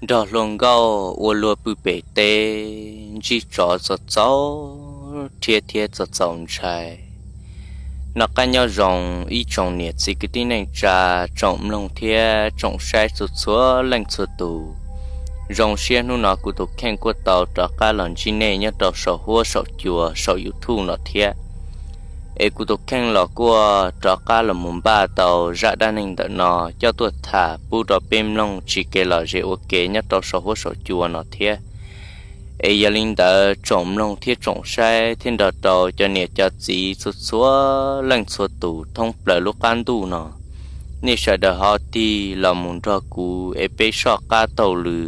Nrog hluas nkauj ua luag pw pem teb, ntsib tsov txaus txaus rhiab thiab txaus txaus ntshai. Noj qab nyob zoo ib tsoom niam txiv kwv tij neej tsa, tsoom mloog thiab tsoom saib txhua txhua leej txhua tus. Zoo siab hnub no kuv tus kheej kuj tau rov qab los ntsib nej nyob rau saum huab saum cua saum YouTube no thiab. Es kuv tus kheej los kuj rov qab los mus npaj tau zaj dab neeg ntawm no coj tuaj tham pub rau peb mloog tsis kev lom zem ua ke nyob rau saum huab saum cua no thiab. Es yog li ntawd tsoom mloog thiab tsoom saib thiab nrog rau cov niam cov txiv txhua txhua leej txhua tus thoob plaws lub qab ntuj no, nej sawv daws ho tig los mus nrog kuv es peb soj qab taug lw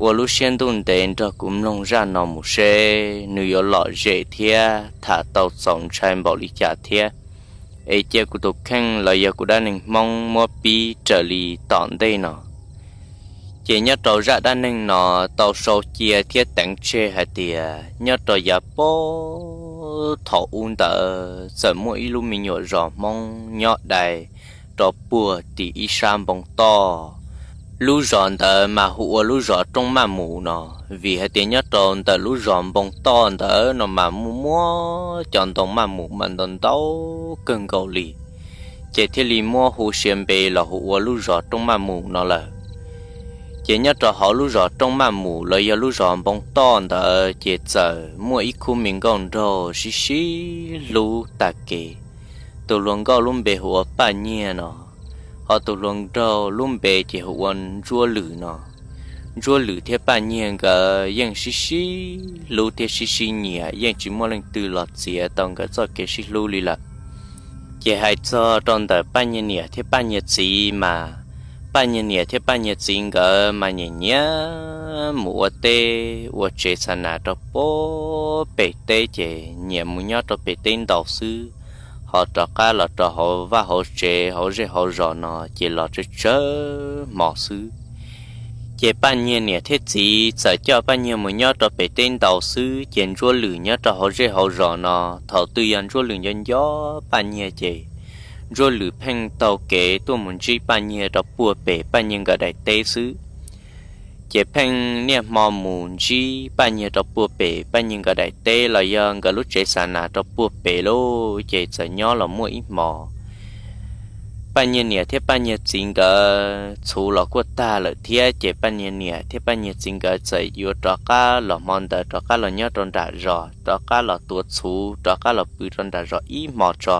ua lub siab ntuj ntev nrog kuv mloog zaj no mus seb nws yuav lom zem thiab tham tau txaus ntshai npaum li cas thiab. Es cia kuv tus kheej los yog kuv dab neeg Hmoob muab pib raws li tom ntej no. Ces nyob rau zaj dab neeg no tau sau cia thiab teev tseg hais tias nyob rau yav puag thaum ub ntawd txawm muaj ib lub me nyuam zos Hmoob nyob dai rau puag tim ib sab npoo toj. Lub zos ntawd mas hu ua lub zos Roob Maj Mus no, vim hais tias nyob rau ntawm lub zos npoo toj ntawd no mas muaj muab cov ntoo maj mus mas ntau ntau kawg nkaus li, ces thiaj li muab hu sia npe los hu ua lub zos Roob Maj Mus no lawm. Ces nyob rau hauv lub zos Roob Maj Mus los yog lub zos npoo toj ntawd ces txawm muaj ib khub me nkauj nraug sib sib hlub tag kev. Tus hluas nkauj lub npe hu ua Paj Nyiag no, ho tus hluas nraug lub npe ces hu ua Ntsuab Lwm no. Ntsuab Lwm thiab Paj Nyiag nkawd yeej sib sib hlub thiab sib sib nyiam, yeej tsis muaj leej twg los txiav tau nkawd txoj kev sib hlub li lawm. Ces hais txog rau ntawm Paj Nyiag niam thiab Paj Nyiag txiv mas, Paj Nyiag niam thiab Paj Nyiag txiv nkawd mas nyiam nyiam mus ua teb ua tsev xa nas rau puag pem teb, ces nyiam mus nyob rau pem teb ntau xwb, ho rov qab los rau hauv vaj hauv tsev hauv zej hauv zos no ces los tsawg tsawg hmo xwb. Ces Paj Nyiag niam thiab txiv txawm coj Paj Nyiag mus nyob rau pem teb ntau xwb, ces Ntsuab Lwm nyob rau hauv zej hauv zos no, thaum twg yog Ntsuab Lwm nco nco Paj Nyiag ces Ntsuab Lwm pheej taug kev tuaj mus ntsib Paj Nyiag rau puag pem Paj Nyiag nkawd daim teb xwb. Ces pheej niaj hmo mus ntsib Paj Nyiag rau puag pem Paj Nyiag nkawd daim teb los yog nkawd lub tsev xa nas rau puag pem lauj. Ces txawm nyob los muaj ib hmo, Paj Nyiag niam thiab Paj Nyiag txiv nkawd txhuv los kuj tag lawm thiab, ces Paj Nyiag niam thiab Paj Nyiag txiv nkawd txawm yuav rov qab los hmo ntawd rov qab los nyob rau nram zos, rov qab los tuav txhuv rov qab los pw rau nram zos ib hmo tso,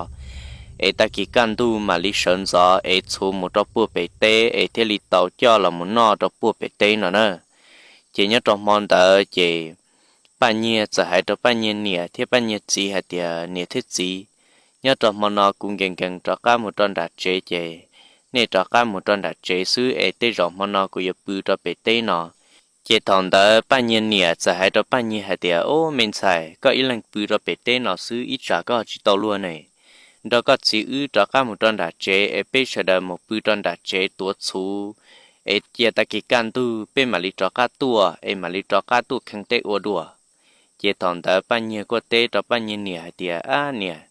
es tag kis kaj ntug mam li sawv ntxov es txhuv mus rau puag pem teb es thiaj li tau coj los mus noj rau puag pem teb no na. Ces nyob rau hmo ntawd ces Paj Nyiag txawm hais rau Paj Nyiag niam thiab Paj Nyiag txiv hais tias, Niam thiab txiv, nyob rau hmo no kuv nkees nkees rov qab mus rau nram tsev, ces nej rov qab mus rau nram tsev xwb es tej zaum hmo no kuv yuav pw rau pem teb no. Ces thaum ntawd Paj Nyiag niam txawm hais rau Paj Nyiag hais tias, Ub, me ntxhais, koj ib leeg pw rau pem teb no xwb ib tsam koj tsis tau luag ne. Nrog koj txiv wb rov qab mus rau nram tsev es peb sawv daws mus pw rau nram tsev tuav txhuv, es cia tag kis kaj ntug peb mam li rov qab tuaj es mam li rov qab tuaj kheev teb ua dua. Ces thaum ntawd Paj Nyiag kuj teb rau Paj Nyiag niam hais tias, Ab niam,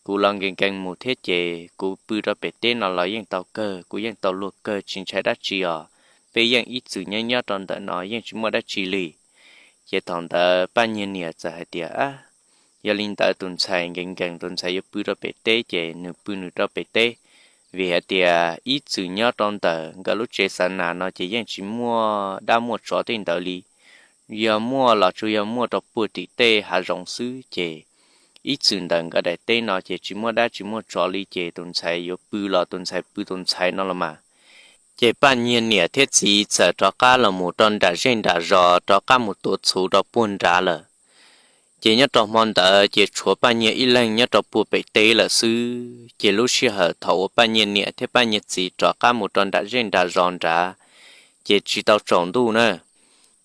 kuv los nkees nkees mus thiab ces kuv pw rau pem teb no los yeej tau kawg, kuv yeej tau luag kawg, tsis ntshai dab tsi os. Peb yeej ib txwm nyob nyob rau ntawm no yeej tsis muaj dab tsi li. Ces thaum ntawd Paj Nyiag niam txawm hais tias, Ab, yog li ntawd tus ntxhais nkees nkees tus ntxhais yuav pw rau pem teb ces nws pw nws rau pem teb, vim hais tias ib txwm nyob rau ntawm nkawd lub tsev xa nas no ces yeej tsis muaj dab muaj tsov tej ntawd li. Yog muaj los tsuas yog muaj rau puag tim tej hav zoov xwb, ces ib txwm ntawm nkawd daim teb no ces tsis muaj dab tsis muaj tsov li, ces tus ntxhais yuav pw los tus ntxhais pw tus ntxhais no los mas. Ces Paj Nyiag niam thiab txiv txawm rov qab los mus rau nram zej nram zos rov qab mus tuav txhuv rau puag nrad lawm. Ces nyob rau hmo ntawd ces tshuav Paj Nyiag ib leeg nyob rau puag pem teb lawm xwb. Ces lub sij hawm thaum uas Paj Nyiag niam thiab Paj Nyiag txiv rov qab mus rau nram zej nram zos nrad, ces tsis tau tsaus ntuj na.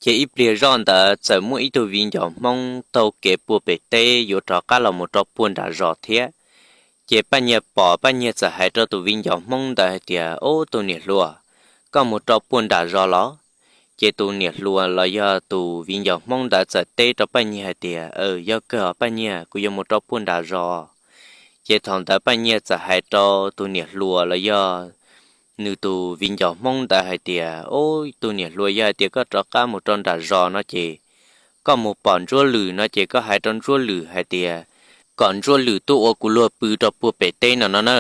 Ces ib pliag zoj ntawd txawm muaj ib tug viv ncaus Hmoob taug kev puag pem teb yuav rov qab los mus rau puag nram zos thiab. Ces Paj Nyiag pom, Paj Nyiag txawm hais rau tus viv ncaus Hmoob ntawd hais tias, Ub, tus niam hluas, koj mus rau puag nram zos los? Ces tus niam hluas los yog tus viv ncaus Hmoob ntawd txawm teb rau Paj Nyiag hais tias, Yog kawg os Paj Nyiag, kuv yuav mus rau puag nram zos. Ces thaum ntawd Paj Nyiag txawm hais rau tus niam hluas los yog nws tus viv ncaus Hmoob ntawd hais tias, Ub, tus niam hluas, yog hais tias koj rov qab mus rau nram zos no ces koj mus pom Ntsuab Lwm no ces koj hais rau Ntsuab Lwm hais tias kom Ntsuab Lwm tuaj ua kuv luag pw rau puag pem teb no no na,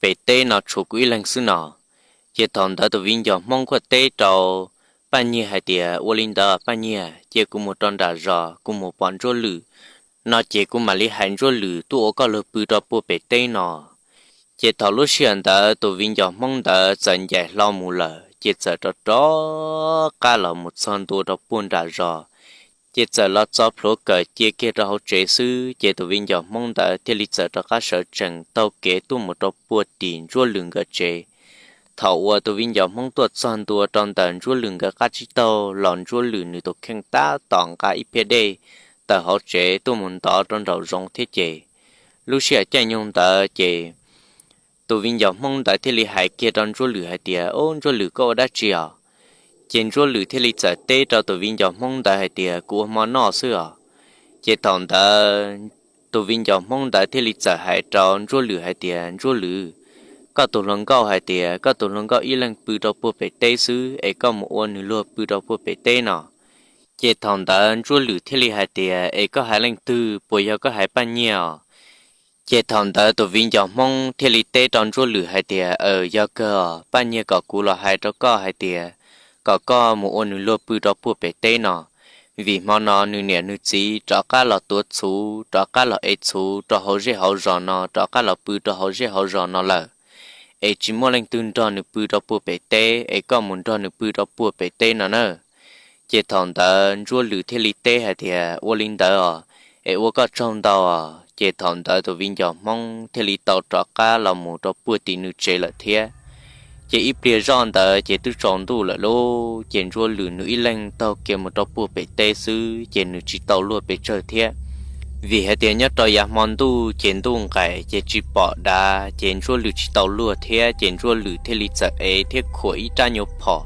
pem teb no tshuav kuv ib leeg xwb no. Ces thaum ntawd tus viv ncaus Hmoob kuj teb rau Paj Nyiag hais tias, Ua li ntawd Paj Nyiag, cia kuv mus rau nram zos kuv mus pom Ntsuab Lwm no ces kuv mam li hais Ntsuab Lwm tuaj ua koj luag pw rau puag pem teb no. Ces thaum lub sij hawm ntawd tus viv ncaus Hmoob ntawd txawm ncaim hlo mus lawm ces txawm rov rov qab los mus txog ntua rau puag nram zos, ces txawm los txo plhuav kawm cia kiag rau hauv tsev xwb. Ces tus viv ncaus Hmoob ntawd thiaj li txawm rov qab sawv tsees taug kev tuaj mus rau puag tim Ntsuab Lwm nkawd tsev. Thaum uas tus viv ncaus Hmoob tuaj txog ntua rau ntawm Ntsuab Lwm nkawd qab tsib taug los Ntsuab Lwm nws tus kheej tab tom nqa ib phiab dej tawm hauv tsev tuaj mus ntov rau nraum zoov thiab ces lub sij hawm caij nyoog ntawd ces tus viv ncaus Hmoob ntawd thiaj li hais kiag rau Ntsuab Lwm hais tias, Ub, Ntsuab Lwm, koj ua dab tsi os? Ces Ntsuab Lwm thiaj li txawm teb rau tus viv ncaus Hmoob ntawd hais tias, Kuv ua hmo noj xwb os. Ces thaum ntawd tus viv ncaus Hmoob ntawd thiaj li txawm hais rau Ntsuab Lwm hais tias, Ntsuab Lwm, koj tus hluas nkauj hais tias koj tus hluas nkauj ib leeg pw rau puag pem teb xwb es koj mus ua nws luag pw rau puag pem teb no, ces thaum ntawd Ntsuab Lwm thiaj li hais tias, Es koj hais leej twg, puas yog koj hais Paj Nyiag os? Ces thaum ntawd tus viv ncaus Hmoob thiaj li teb rau Ntsuab Lwm hais tias, Aws, yog kawg os, Paj Nyiag kom kuv los hais rau koj hais tias kom koj mus ua nws luag pw rau puag pem teb no, vim hmo no nws niam nws txiv rov qab los tuav txhuv, rov qab los ev txhuv rau hauv zej hauv zos no, rov qab los pw rau hauv zej hauv zos no lawm, es tsis muaj leej twg nrog nws pw rau puag pem teb, es koj mus nrog nws pw rau puag pem teb no na. Ces thaum ntawd Ntsuab Lwm thiaj li teb hais tias, Ua li ntawd os, es ua koj tsaug ntau os. Ces thaum ntawd tus viv ncaus Hmoob thiaj li tau rov qab los mus rau puag tim nws tsev lawm thiab. Ces ib pliag zoj ntawd ces twb tsaus ntuj lawm lauj, ces Ntsuab Lwm nws ib leeg taug kev mus rau puag pem teb xwb ces nws tsis tau luag pes tsawg thiab. Vim hais tias nyob rau yav hmo ntuj ces ntuj nqaim ces tsis pom dav, ces Ntsuab Lwm tsis tau luag thiab, ces Ntsuab Lwm thiaj li txawm ev thiab khuam ib rab nyuag phom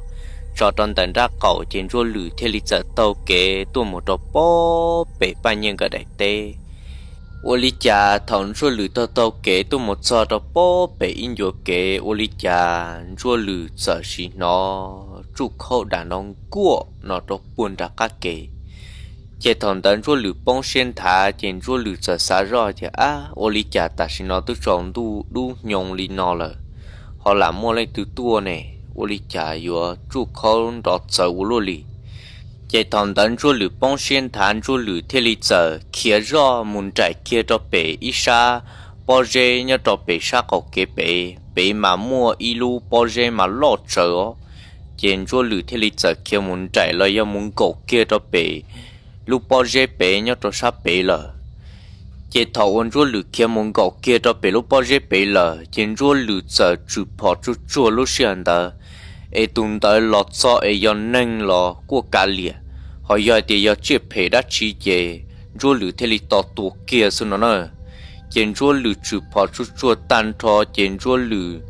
tso rau ntawm nrab qaum, ces Ntsuab Lwm thiaj li txawm taug kev tuaj mus rau puag pem Paj Nyiag nkawd daim teb. Ua li cas thaum Ntsuab Lwm taug taug kev tuaj mus txog rau puag pem ib ncua kev, ua li cas Ntsuab Lwm txawm sim hnov tsuj khaub dam nrov nkuaj no rau puag nram qab kev. Ces thaum ntawd Ntsuab Lwm poob siab nthav, ces Ntsuab Lwm txawm xav zoj tias, Ab, ua li cas tam sim no twb tsaus ntuj dub hnyoo li no lawm, ho lam muaj leej twg tuaj ne? Ua li cas yuav tsuj khaub nrov txawv ua luaj li? Ces thaum ntawd Ntsuab Lwm poob siab nthav, Ntsuab Lwm thiaj li txawm khiav zoj mus nraim kiag rau pem ib sab pob zeb nyob rau pem sab qaum kev pem, pem mas muaj ib lub pob zeb mas loj tsawv os. Ces Ntsuab Lwm thiaj li txawm khiav mus nraim los yog mus nkaum kiag rau pem lub pob zeb pem nyob rau sab pem lawm. Ces thaum uas Ntsuab Lwm khiav mus nkaum kiag rau pem lub pob zeb pem lawm, ces Ntsuab Lwm txawm tswm phom tsuag tsuag lub sij hawm ntawd, es tus ntawd los txog es yog neeg los kuj kav liam, ho yog hais tias yog tsiaj phem dab tsi ces Ntsuab Lwm thiaj li tau tua kiag xwb no na. Ces Ntsuab Lwm tswm phom tsuag tsuag tag nrho ces Ntsuab Lwm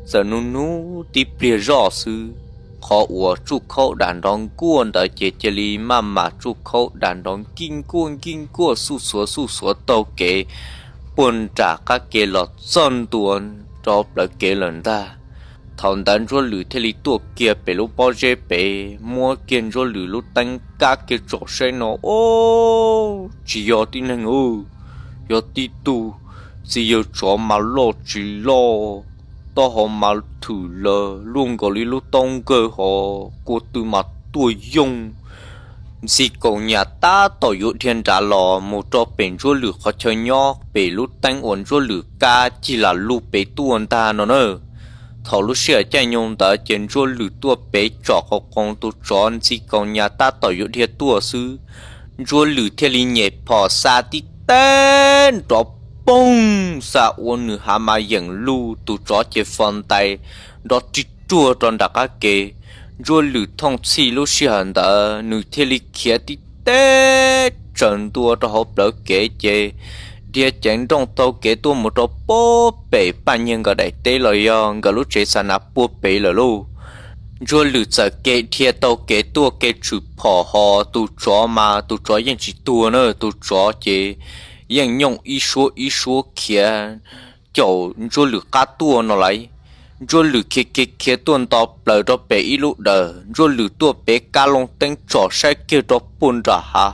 txawm nub nub tib pliag zoj xwb, qhov uas tsuj khaub dam nrov nkuaj ntawd ces cia li maj mam tsuj khaub dam nrov nkij nkuaj nkij nkuaj xuj xuav xuj xuav taug kev puag nram qab kev los txog ntua rau plawv kev lawm ntag. Thaum ntawd Ntsuab Lwm thiaj li tuaj kiag pem lub pob zeb pem, muab kiag Ntsuab Lwm lub teeb kab kiag tsom saib no, Ob, tsis yog tib neeg, yog tib tug txiv yawg tsov mas loj tsis loj, taub hau mas thwm lawm luaj nkaus li lub taub nkawg, ho kua tw mas tuaj yooj ntxi kaus nyas tab tom yuav dhia nrad los mus rau pem Ntsuab Lwm qhov chaw nyob, pem lub teeb uas Ntsuab Lwm kab cig lam lug pem tuaj ntag no na. Thaum lub sij hawm caij nyoog ntawd ces Ntsuab Lwm tuaj pem tsom qau qoo, tus tsov ntxi kaus nyas tab tom yuav dhia tuaj xwb, Ntsuab Lwm thiaj li nyem phom xa tib teg nrov poog xa ua nws hav mas yeem lug, tus tsov ces fo ntais nrov rig ruag rau nram qab kev. Ntsuab Lwm thooj txhij lub sij hawm ntawd nws thiaj li khiav tib teg tsaws ntua rau hauv plawv kev ces dhia ceev nrooj taug kev tuaj mus rau puag pem Paj Nyiag nkawd daim teb los yog nkawd lub tsev xa nav puag pem lawm lauj. Ntsuab Lwm txawm kev dhia taug kev tuaj kev tswm phom, ho tus tsov mas tus tsov yeej tsis tuag na, tus tsov ces yeej nyooj ib suab ib suab khiav caum Ntsuab Lwm qab tuaj no lauj. Ntsuab Lwm khiav khiav khiav tuaj nto plaws rau pem ib lub dawm, Ntsuab Lwm tuaj pem kab loo teeb tsom saib kiag rau puag nram hav,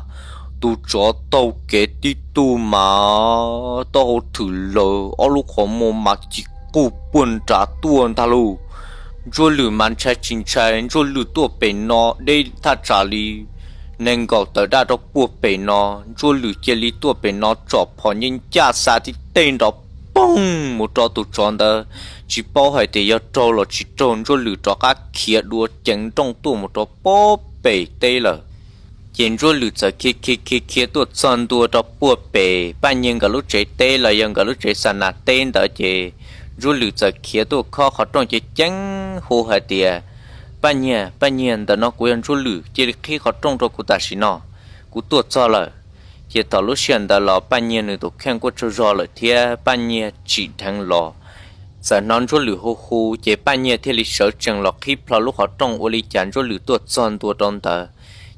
tus tsov taug kev tib tug mas taub hau thwm lawm, ob lub qhov muag mas ci quj puag nrad tuaj ntag lauj. Ntsuab Lwm mas ntshai tsis ntshai, Ntsuab Lwm tuaj pem no deb thaj tsam li nees nkaum tawm daj rau puag pem no, Ntsuab Lwm cia li tuaj pem no tsom phom nce ncaj xa tib teg nrov poog mus rau tus tsov ntawd, tsis paub hais tias yog raug los tsis raug, Ntsuab Lwm rov qab khiav dua ceev nrooj tuaj mus rau puag pem teb lawm. Ces Ntsuab Lwm txawm khiav khiav khiav khiav tuaj txog ntua rau puag pem Paj Nyiag nkawd lub tsev teb los yog nkawd lub tsev xa nas teb ntawd, ces Ntsuab Lwm txawm khiav tuaj khob qhov rooj ceev ceev hu hais tias, Paj Nyiag, Paj Nyiag, ntawm no kuv yog Ntsuab Lwm, cia li qhib qhov rooj rau kuv tam sim no, kuv tuaj txog lawm. Ces thaum lub sij hawm ntawd los Paj Nyiag nws tus kheej kuj tsaug zog lawm thiab Paj Nyiag tsim dheev los. Txawm hnov Ntsuab Lwm hu hu ces Paj Nyiag thiaj li sawv tsees los qhib plho lub qhov rooj ua li cas Ntsuab Lwm tuaj txog ntua rau ntawd.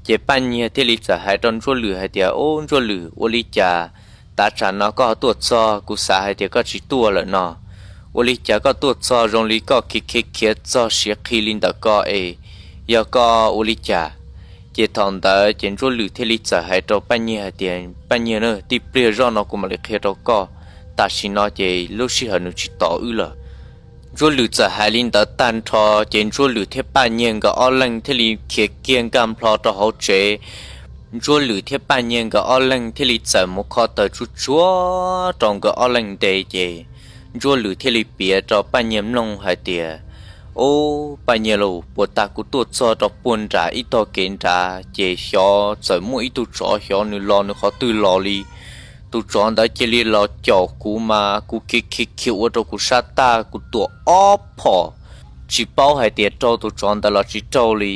Ces Paj Nyiag thiaj li txawm hais rau Ntsuab Lwm hais tias, Ub, Ntsuab Lwm, ua li cas tav tsam no koj ho tuaj txog? Kuv xav hais tias koj tsis tuaj lawm no. Ua li cas koj tuaj txog zoo li koj khiav khiav khiav txog siav qhi li ntawm ko es yog koj ua li cas? Ces thaum ntawd ces Ntsuab Lwm thiaj li txawm hais rau Paj Nyiag hais tias, Paj Nyiag na, tib pliag zoj no kuv mam li qhia rau koj, tam sim no ces lub sij hawm nws tsis tos wb lawm. Ntsuab Lwm txawm hais li ntawd tag nrho ces Ntsuab Lwm thiab Paj Nyiag nkawd ob leeg thiaj li khiav kiag nkag nplho rau hauv tsev. Ntsuab Lwm thiab Paj Nyiag nkawd ob leeg thiaj li txawm mus kho taws tsuag tsuag rau nkawd ob leeg nte ces Ntsuab Lwm thiaj li piav rau Paj Nyiag mloog hais tias, Ub, Paj Nyiag lauj, puag ta kuv tuaj txog rau puag nram ib tog kev nrad ces xyov txawm muaj ib tug tsov xyov nws los nws qhov twg los li. Tus tsov ntawd cia li los caum kuv mas kuv khiav khiav khiav ua rau kuv sab tag kuv tuam ob phom, tsis paub hais tias raug tus tsov ntawd los tsis raug li.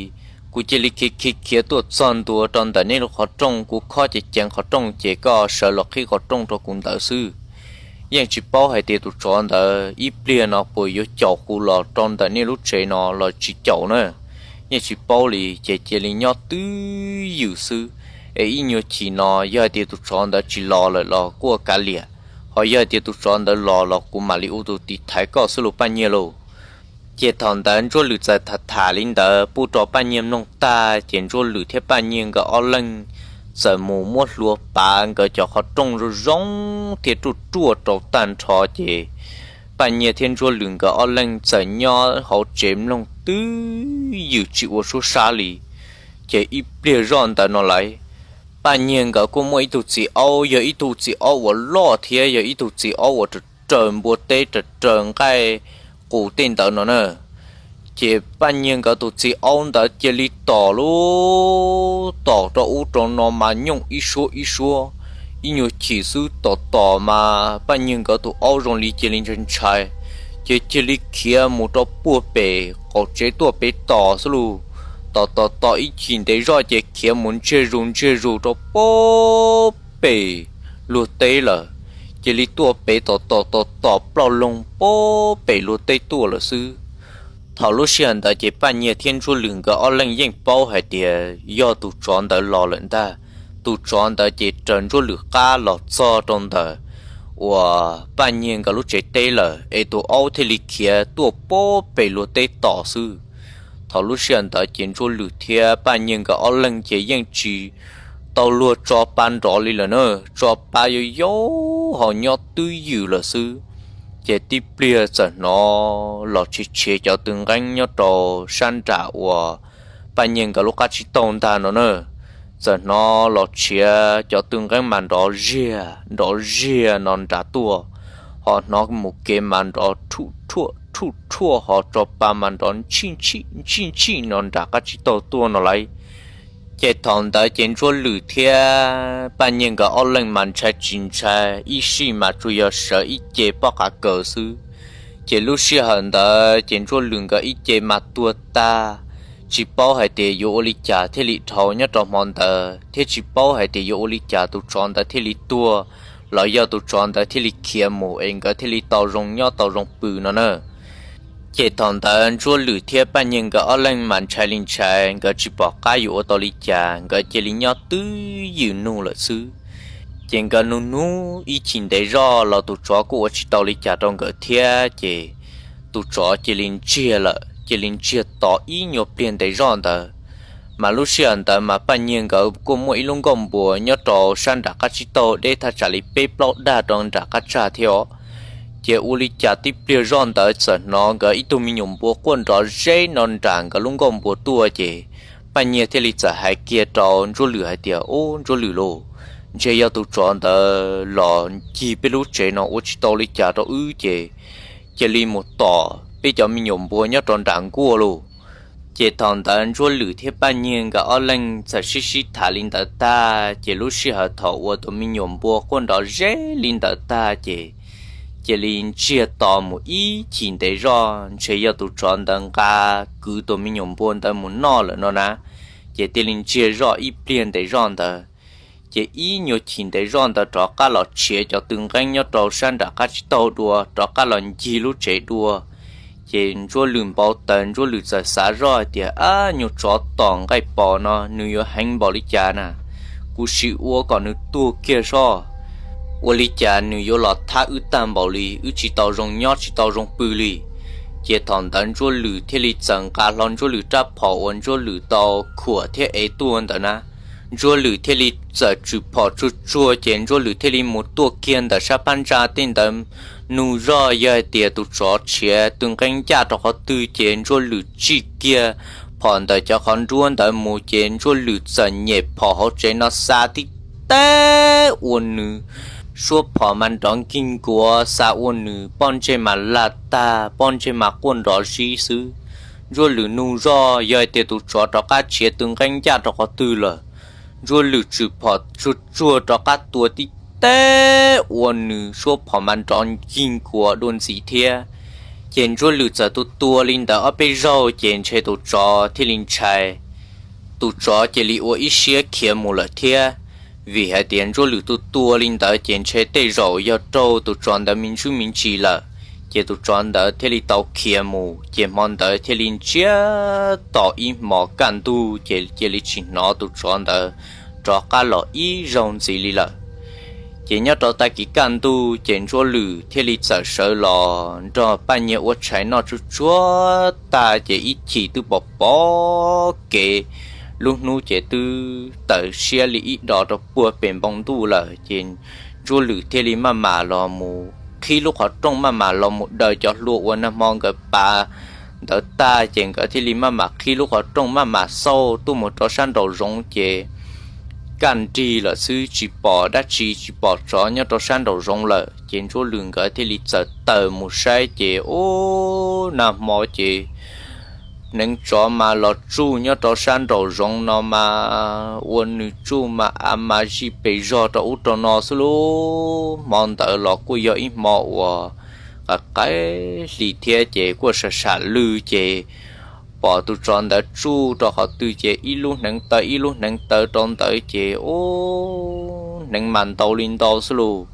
Kuv cia li khiav khiav khiav tuaj txog ntua rau ntawm nej lub qhov rooj, kuv khob ceev ceev qhov rooj ces koj sawv los qhib qhov rooj rau kuv ntawd xwb. Yeej tsis paub hais tias tus tsov ntawd ib pliag no puas yuav caum kuv los rau ntawm nej lub tsev no los tsis caum na. Yeej tsis paub li ces cia li nyob twj ywm xwb. Es ib nyuag chim no yog hais tias tus tsov ntawd tsis los lawm los kuj kav liam, ho yog hais tias tus tsov ntawd los los kuv mam li ua tus tiv thaiv koj xwb lauj Paj Nyiag lauj. Ces thaum ntawd Ntsuab Lwm txawm tham tham li ntawd pub rau Paj Nyiag mloog tag ces Ntsuab Lwm thiab Paj Nyiag nkawd ob leeg txawm mus muab hlua pav nkawd cov qhov rooj zoo zoo thiab ruaj ruaj rau tag nrho ces Paj Nyiag thiab Ntsuab Lwm nkawd ob leeg txawm nyob hauv tsev mloog twj ywm tsis ua suab sab li. Ces ib pliag zoj ntawd no lawm, Paj Nyiag nkawd kuj muaj ib tug txiv aub, yog ib tug txiv aub uas loj thiab yog ib tug txiv aub uas raws raws npua teb raws raws nqaij qus tej ntawd no na. Ces Paj Nyiag nkawd tus txiv aub ntawd cia li tom lub tom rau ub rau no mas nyooj ib suab ib suab, ib nyuag chim xwb tom tom mas Paj Nyiag nkawd tus aub zoo li cia li ntshai ntshai, ces cia li khiav mus rau puag pem qaum tsev tuaj pem tom xwb lauj. Tom tom tom ib chim ntev zoj ces khiav mus ntsiag zus ntsiag zus rau puag pem luag teb lawm. Cia li tuaj pem tom tom tom tom ploj loog puag pem luag teb tuaj lawm xwb. Thaum lub sij hawm ntawd ces Paj Nyiag thiab Ntsuab Lwm nkawd ob leeg yeej paub hais tias yog tus tsov ntawd los lawm ntag. Tus tsov ntawd ces raws Ntsuab Lwm qab los txog rau ntawm uas Paj Nyiag nkawd lub tsev teb lawm es tus aub thiaj li khiav tuaj puag pem luag teb tom xwb. Thaum lub sij hawm ntawd ces Ntsuab Lwm thiab Paj Nyiag nkawd ob leeg ces yeej tsis tau luag tso pa nrov li lawm na, tso pa yau yau ho nyob twj ywm lawm xwb. Ces tib pliag txawm hnov los tshiav tshiav cov tw nqeeb nyob rau sab nram uas Paj Nyiag nkawd lub qab tsib taug ntag no na. Txawm hnov los tshiav cov tw nqeeb mas nrov ziag nrov ziag no nram tuaj, ho hnov mus kev mas nrov rhuj rhuaj rhuj rhuaj ho tso pa mas nrov ntshij ntshij ntshij ntshij no nram qab tsib taug tuaj no lauj. Ces thaum ntawd ces Ntsuab Lwm thiab Paj Nyiag nkawd ob leeg mas ntshai tsis ntshai, ib sij mas tsuas yog sawv ib ce pob qav kaws xwb. Ces lub sij hawm ntawd ces Ntsuab Lwm nkawd ib ce mas tuag tag, tsis paub hais tias yuav ua li cas thiaj li dhau nyob rau hmo ntawd, thiab tsis paub hais tias yuav ua li cas tus tsov ntawd thiaj li tuag, los yog tus tsov ntawd thiaj li khiav mus es nkawd thiaj li tau zoo nyob tau zoo pw no na. Ces thaum ntawd Ntsuab Lwm thiab Paj Nyiag nkawd ob leeg mas ntshai li ntshai, nkawd tsis pom qab yuav ua tau li cas, nkawd cia li nyob twj ywm nug lawm xwb. Ces nkawd nug nug ib chim ntev zoj los tus tsov kuj ua tsis tau li cas rau nkawd thiab, ces tus tsov cia li ntsiag lawm, cia li ntsiag to ib nyuag pliag ntev zoj ntawd. Mas lub sij hawm ntawd mas Paj Nyiag nkawd kuj muaj ib lub nkuaj npua nyob rau sab nram qab tsib taug deb thaj tsam li peb plaub dag rau nram qab tsag thiab os. Ces ua li cas tib pliag zoj ntawd txawm hnov nkawd ib tug me nyuam npua quaj nrov zeb no nram nkawd lub nkuaj npua tuaj ces Paj Nyiag thiaj li txawm hais kiag rau Ntsuab Lwm hais tias, Ub, Ntsuab Lwm lauj, ntshe yog tus tsov ntawd los ncig peb lub tsev no ua tsis tau li cas rau wb ces cia li mus tom peb cov me nyuam npua nyob rau nram nkuaj lauj. Ces thaum ntawd Ntsuab Lwm thiab Paj Nyiag nkawd ob leeg txawm sib sib tham li ntawd tag ces lub sij hawm thaum uas tus me nyuam npua quaj nrov zeb li ntawd tag ces cia li ntsiag to mus ib chim ntev zoj, ntshe yog tus tsov ntawd nqa kwv tus me nyuam npua ntawd mus noj lawm no na. Ces cia li ntsiag zoj ib pliag ntev zoj ntawd. Ces ib nyuag chim ntev zoj ntawd rov qab los tshiav cov tw nqeeb nyob rau sab nram qab tsib taug dua, rov qab los ncig lub tsev dua. Ces Ntsuab Lwm npau taws, Ntsuab Lwm txawm xav zoj hais tias, Ab, nyuag tsov tom nqaij pos no nws yuav heev npaum li cas na, kuv sim ua kom nws tuag kiag soj. Ua li cas nws yuav los thab wb tag npaum li, wb tsis tau zoo nyob tsis tau zoo pw li. Ces thaum ntawd Ntsuab Lwm thiaj li txawm nqa hlo Ntsuab Lwm rab phom uas Ntsuab Lwm tau khuam thiab ev tuaj ntawd na. Ntsuab Lwm thiaj li txawm tswm phom tsuag tsuag ces Ntsuab Lwm thiaj li mus tuaj kiag ntawm sab phab ntsa tej ntawd. Nug zoj yog hais tias tus tsov tshiav tw nqeeb ncaj rau qhov twg ces Ntsuab Lwm tsij kiag phom ntawm cov qhov nruab ntawd mus ces Ntsuab Lwm txawm nyem phom hauv tsev no xa tib teg ua nws suab phom mas nrov nkig nkuav, xa ua nws pob ntseg mas lag tag, pob ntseg mas quaj nrov zib xwb. Ntsuab Lwm nug zoj yog hais tias tus tsov rov qab tshiav tw nqeeb ncaj rau qhov twg lawm. Ntsuab Lwm tswm phom tsuag tsuag rov qab tua tib teg ua nws suab phom mas nrov nkig nkuav dua ntxiv thiab. Ces Ntsuab Lwm txawm tua tua li ntawd ob peb zaug ces ntshe tus tsov thiaj li ntshai. Tus tsov cia li ua ib siab khiav mus lawm thiab. Vim hais tias Ntsuab Lwm tua tua li ntawd ces ntshe tej zaum yog raug tus tsov ntawd me ntsuj me ntsis lawm. Ces tus tsov ntawd thiaj li tau khiav mus ces hmo ntawd thiaj li ntsiag to ib hmos kaj ntug ces cia li tsis hnov tus tsov ntawd rov qab los ib zaug ntxiv li lawm. Ces nyob rau tag kis kaj ntug ces Ntsuab Lwm thiaj li txawm sawv los nrog Paj Nyiag ua tshais noj tsuag tsuag tag ces ib chim twb pom pom kev, lub hnub ces twb tawm siab li ib dos rau puag pem npoo ntuj lawm ces Ntsuab Lwm thiaj li maj mam los mus qhib lub qhov rooj maj mam los mus daws cov hlua uas nag hmo nkawd pav ntawd tag ces nkawd thiaj li maj mam qhib lub qhov rooj maj mam xauj tuaj mus rau sab nraum zoov ces kaj nrig lawm xwb tsis pom dab tsi tsis pom tsov nyob rau sab nraum zoov lawm ces Ntsuab Lwm nkawd thiaj li txawm tawm mus saib ces ub nag hmo ces hneev tsov mas los tsuj nyob rau sab nraum zoov no mas ua nws tsuj mas a mas zij pes zog rau ub rau no xwb lub. Hmo ntawd los kuj yog ib hmo uas qaim qaim hli thiab ces kuj sam sam lwj ces pom tus tsov ntawd tsuj rau qhov twg ces ib lub hneev taw ib lub hneev taw rau ntawd ces ub hneev mas ntau li ntau xwb lus.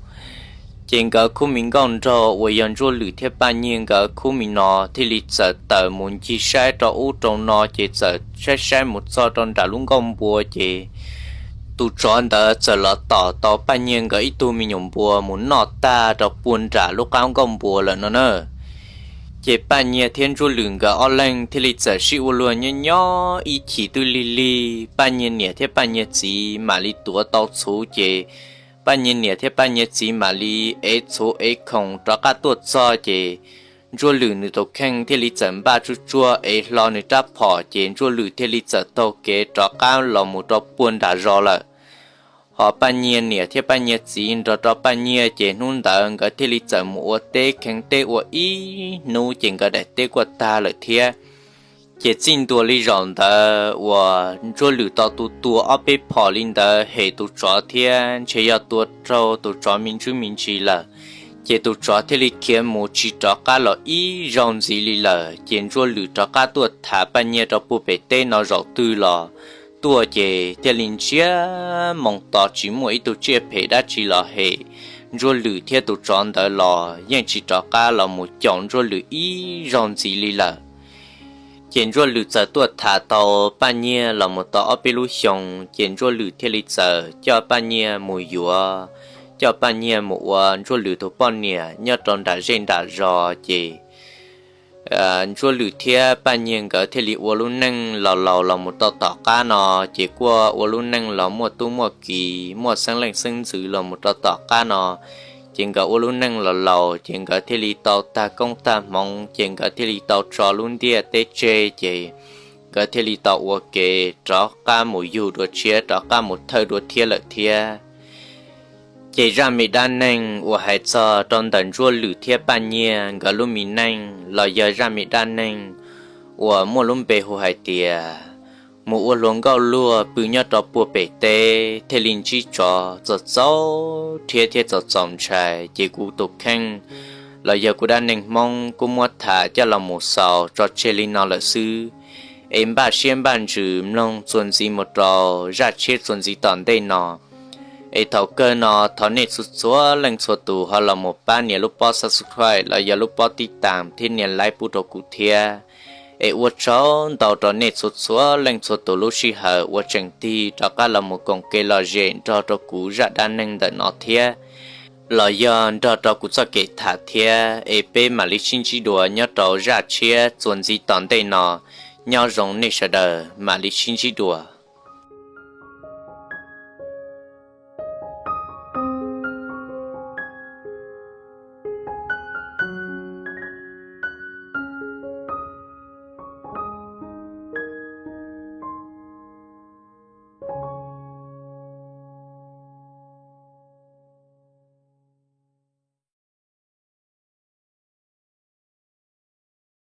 Ces nkawd khub me nkauj nraug uas yog Ntsuab Lwm thiab Paj Nyiag nkawd khub me no thiaj li txawm tawm mus ncig saib rau ub rau no ces txawm saib saib mus txog rau nram lub nkuaj npua ces tus tsov ntawd txawm los tom tau Paj Nyiag nkawd ib tug me nyuam npua mus noj tag rau puag nram lub qab nkuaj npua lawm no na. Ces Paj Nyiag thiab Ntsuab Lwm nkawd ob leeg thiaj li txawm sib ua luag nyob nyob ib chim twb lig lig Paj Nyiag niam thiab Paj Nyiag txiv mam li tuav tau txhuv ces Paj Nyiag niam thiab Paj Nyiag txiv mam li ev txhuv ev khoom rov qab tuaj txog ces Ntsuab Lwm nws tus kheej thiaj li txawm npaj tsuag tsuag ev hlo nws rab phom ces Ntsuab Lwm thiaj li txawm taug kev rov qab los mus rau puag nram zos lawm. Ho Paj Nyiag niam thiab Paj Nyiag txiv nrog rau Paj Nyiag ces hnub ntawd nkawd thiaj li txawm mus ua teb kheev teb ua ib hnub ces nkawd daim teb kuj tag lawm thiab. Ces txij ntua li zaum ntawd uas Ntsuab Lwm tau tu tua ob peb phom li ntawd hem tus tsov thiab ntshe yog tua raug tus tsov me ntsuj me ntsis lawm, ces tus tsov thiaj li khiav mus tsis rov qab los ib zaug ntxiv li lawm. Ces Ntsuab Lwm rov qab tuaj tham Paj Nyiag rau puag pem teb no zaum twg los tuaj ces thiaj li ntsiag moo to tsis muaj ib tug tsiaj phem dab tsi los hem Ntsuab Lwm thiab tus tsov ntawd los yeej tsis rov qab los mus caum Ntsuab Lwm ib zaug ntxiv li lawm. Ces Ntsuab Lwm txawm tuaj tham tau Paj Nyiag los mus tau ob peb lub xyoo ces Ntsuab Lwm thiaj li txawm coj Paj Nyiag mus yuav, coj Paj Nyiag mus ua Ntsuab Lwm tus poj niam nyob rau nram zej nram zos ces Ntsuab Lwm thiab Paj Nyiag nkawd thiaj li ua lub neej los laus los mus rau tom qab no, ces kuj ua lub neej los muaj tub muaj kiv, muaj xeeb leej xeeb ntxwv los mus rau tom qab no. Ces nkawd ua lub neej los laus, ces nkawd thiaj li tau tag koob tag hmoov, ces nkawd thiaj li tau tso lub ntiaj teb tseg, ces nkawd thiaj li tau ua ke rov qab mus yug dua tshiab, rov qab mus thawj dua thiab lawm thiab. Ces zaj me dab neeg uas hais txog rau ntawm Ntsuab Lwm thiab Paj Nyiag nkawd lub me neej los yog zaj me dab neeg uas muaj lub npe hu hais tias mus ua hluas nkauj luag pw nyob rau puag pem teb thiaj li ntsib tsov txaus txaus rhiab thiab txaus txaus ntshai. Ces kuv tus kheej los yog kuv dab neeg Hmoob kuj muab tham coj los mus xaus tso tseg li no lawm xwb. Es npaj siab npaj ntsws mloog txuas ntxiv mus rau zaj tshiab txuas ntxiv tom ntej no. Es thaum kawg no thov nej txhua txhua leej txhua tus ho los mus pab nias lub pob subscribe los yog lub pob tib tam thiab nias like pub rau kuv thiab. Es ua tsaug ntau rau nej txhua txhua leej txhua tus lub sij hawm uas tseem tig rov qab los mus koom kev lom zem nrog rau kuv zaj dab neeg ntawm no thiab, los yog nrog rau kuv txoj kev tham thiab. Es peb mam li sib ntsib dua nyob rau zaj tshiab txuas ntxiv tom ntej no. Nyob zoo nej sawv daws, mam li sib ntsib dua.